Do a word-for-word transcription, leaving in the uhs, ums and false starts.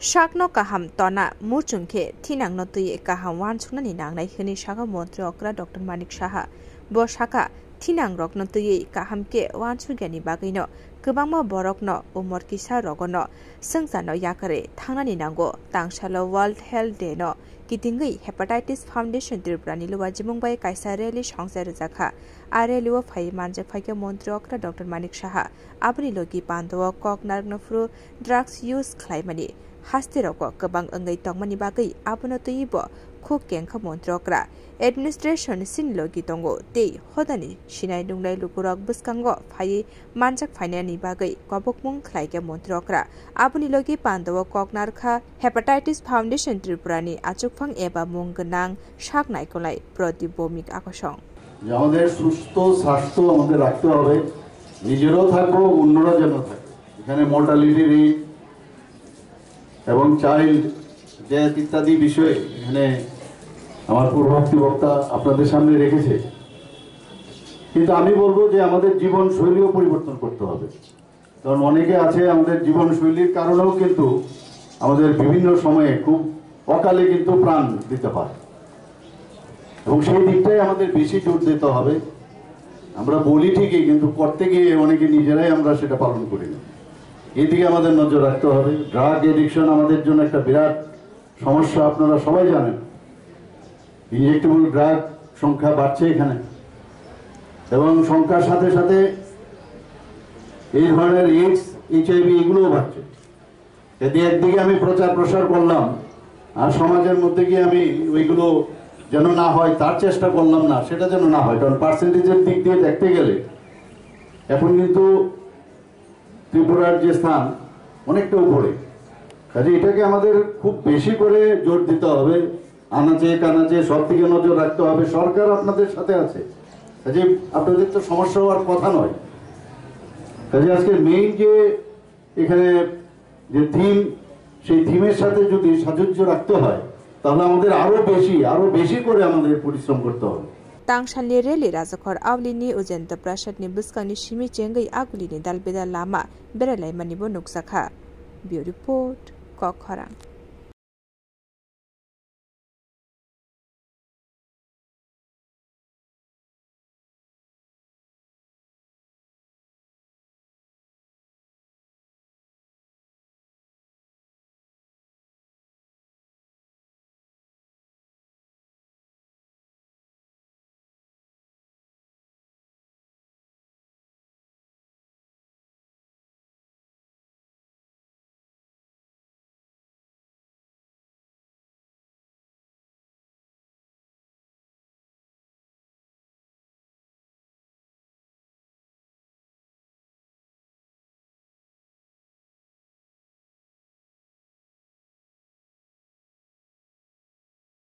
Sakno kaham tona muchung khe thinangno twiwi kaham uansuknani nangnai hwnwi sakha montri okra Doctor Manik Saha. Bo sakha, thinangrokno twiwi kaham khe uansukyani bagwino kwbangma borokno umor kisa rogono swngcharno yakarwi thangnani nango. Tangsalo World Health Day no kitingwi Hepatitis Foundation Tripura ni luajimung bai kaisa rally songcha rwjakha. A rally o phaiwi manjak phaikha montri okra Doctor Manik Saha. Aboni logi pandao kok narwkna phuru drugs use khlaimani haste rogo kwbang wngwi tongmani bagwi abono twiwi bo khuk kengkha montri okra. Administration sini logi tongo tei hodani sinai nungnai lukurok bwskango phaiwi manjak phainani bagwi kobokmung khlaikha montri okra. Aboni logi pandao kok narwkha Hepatitis Foundation Tripura ni achukphang eba mung gwnang sak naikolnai Pradip Bhowmik Akosong. যে আমাদের সুস্থ স্বাস্থ্য আমাদের রাখতে হবে, নিজেরাও থাকবো, অন্যরা যেন থাকে। এখানে মর্টালিটি রেট এবং চাইল্ড ডেথ ইত্যাদি বিষয়ে এখানে আমার পূর্ববর্তী বক্তা আপনাদের সামনে রেখেছে। কিন্তু আমি বলবো যে আমাদের জীবনশৈলীও পরিবর্তন করতে হবে। কারণ অনেকে আছে আমাদের জীবনশৈলীর কারণেও কিন্তু আমাদের বিভিন্ন সময়ে খুব অকালে কিন্তু প্রাণ দিতে হয়, এবং সেই দিকটাই আমাদের বেশি জোর দিতে হবে। আমরা বলি ঠিকই, কিন্তু করতে গিয়ে অনেকে নিজেরাই আমরা সেটা পালন করি না। এই দিকে আমাদের নজর রাখতে হবে। ড্রাগ এডিকশন আমাদের জন্য একটা বিরাট সমস্যা, আপনারা সবাই জানেন। ইনজেক্টেবল ড্রাগ সংখ্যা বাড়ছে এখানে, এবং সংখ্যার সাথে সাথে এই ধরনের এইডস, এইচআইভি এগুলোও বাড়ছে। যদি একদিকে আমি প্রচার প্রসার করলাম, আর সমাজের মধ্যে গিয়ে আমি ওইগুলো যেন না হয়, তার চেষ্টা করলাম না, সেটা যেন না হয়। কারণ পার্সেন্টেজের দিক দিয়ে দেখতে গেলে এখন কিন্তু ত্রিপুরার যে স্থান অনেকটা উপরে। কাজে এটাকে আমাদের খুব বেশি করে জোর দিতে হবে, আনাচে কানাচে সব দিকে নজর রাখতে হবে। সরকার আপনাদের সাথে আছে, কাজে আপনাদের তো সমস্যা হওয়ার কথা নয়। কাজে আজকে মেইন যে এখানে যে থিম, সেই থিমের সাথে যদি সাযুজ্য রাখতে হয়, তাহলে আমাদের আরো বেশি, আরো বেশি করে আমাদের পরিশ্রম করতে হবে। Tangsalni rally Rajakhor Aulini Ujendra Prasad ni bwskangni simi chengwi agulini dalbedal lama berailaimanibo nukjakha. Bureau Report, Kokkhorang.